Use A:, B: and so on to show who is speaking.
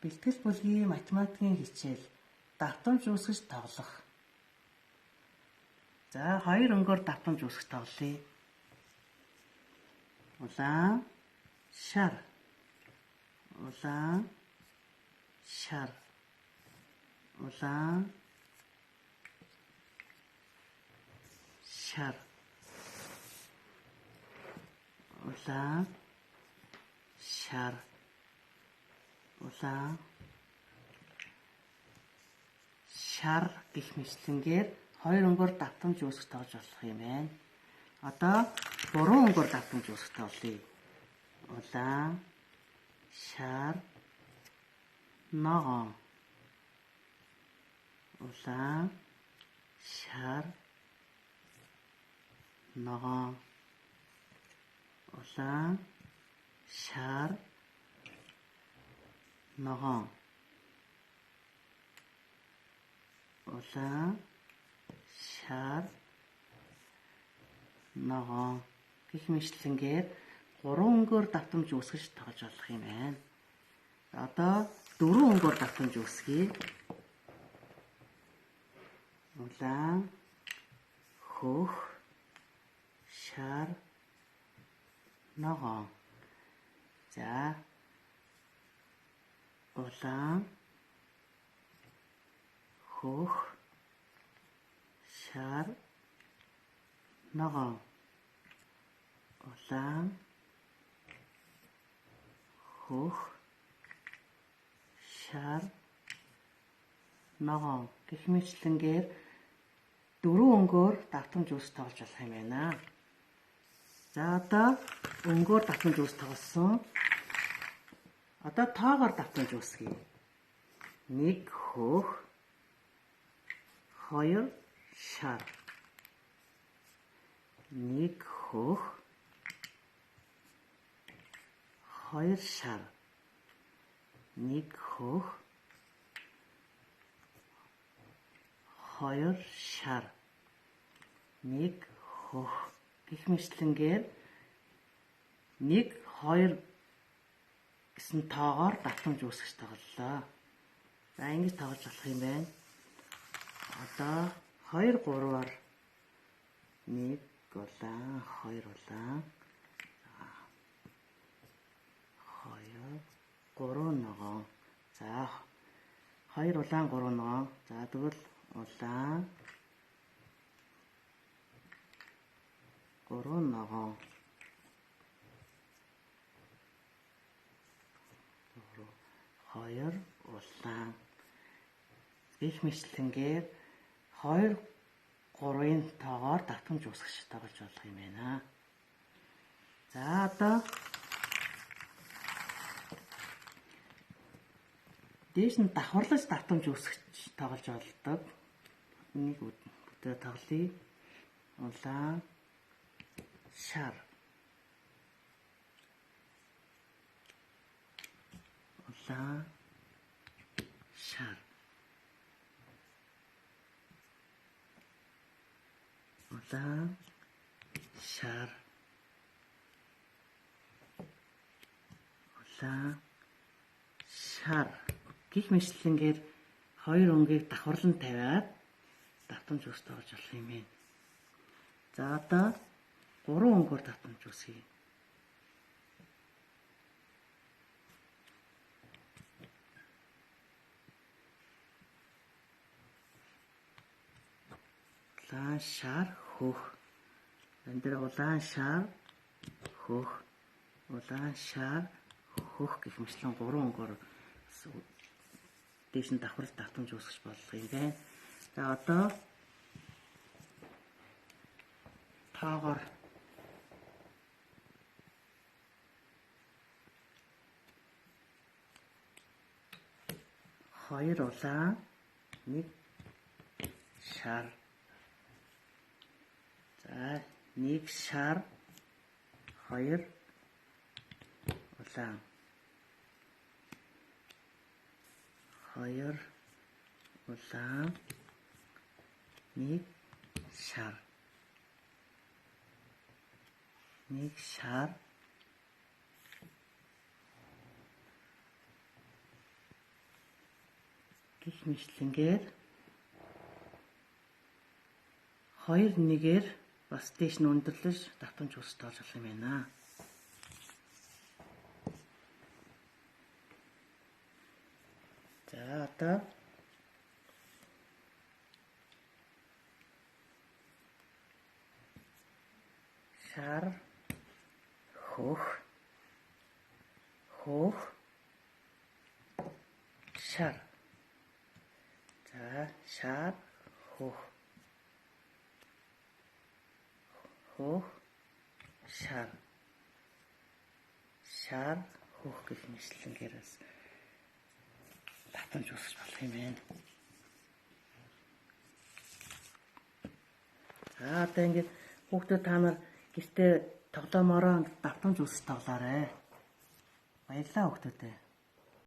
A: Бэлтгэл бүлгийн математикийн хичээл давтамж үүсгэж тоглох. За, хоёр өнгөөр давтамж үүсгэж тоглоё. Улаан, шар. Улаан, шар. Улаан, шар. Улаан, шар. Улаан, шар гэх мэтлэнгээр хоёр өнгөөр давтамж үүсгэж тоглож болох юм байна. Одоо гурван өнгөөр давтамж үүсгэж тоглоё. Улаан, шар, ногоон. Улаан, шар, ногоон. Улаан, шар, ногоон. Улаан, шар, ногоон гэх мэтлэнгээр гурван өнгөөр давтамж үүсгэж тоглож болох юм байна. Одоо дөрвөн өнгөөр давтамж үүсгэе. Улаан, хөх, шар, ногоон. За, улаан, хөх, шар, ногоон. Улаан, хөх, шар, ногоон гэх мэтлэнгээр дөрвөн өнгөөр давтамж үүсгэж тоглож болох юм байна. За, одоо өнгөөр давтамж үүсгэж тоглосон. Одоо тоогоор давтамж үүсгэе. 1 хөх, 2 шар. 1 хөх, 2 шар. 1 хөх, 2 шар. 1 хөх гэх мэтлэнгээр 1 2 гэсэн тоогоор давтамж үүсгэж тоглолоо. За, ингэж тоглож болох юм байна. Одоо 2 3-аар 1 улаан, 2 улаан, 2 3 ногоон. За, 2 улаан, 3 ногоон. За, тэгвэл улаан, 3 ногоон. 2 улаан гэх мэтлэнгээр 2 3-ын тоогоор давтамж үүсгэж тоглож болох юм байна. За, одоо дээш нь давхарлаж давтамж үүсгэж тоглож болдог. Энийг бүтээ тоглоё. Улаан, шар. Улаан, шар. Улаан, шар. Улаан, шар гэх мэтлэнгээр хоёр өнгийг давхарлан тавиад давтамж үүсгэж тоглож болох юм байна. За, одоо гурван өнгөөр давтамж үүсгэе. Улаан, шар, хөх. Энэ дээр улаан, шар, хөх, улаан, шар, хөх гэх мэтлэн гурван өнгөөр дээш нь давхарлаж давтамж үүсгэж болох юм байна. За, одоо тоогоор 2 улаан, 1 шар. За, 1 шар, 2 улаан. 2 улаан, 1 шар. 1 шар, Гэх мэтлэнгээр 2 1-ээр бас дээш нь өндөрлөж давтамж үс тоолж болох юм байна. За одоо шар хөх хөх шар. За шар хөх хөх шар шар хөх гэх мэтлэнгээр бас давтамж үүсгэж болох юм байна. За одоо ингээд хүүхдүүд та нар гэртээ тоглоомороо давтамж үүсгэж тоглоорой. Баярлалаа хүүхдүүдээ.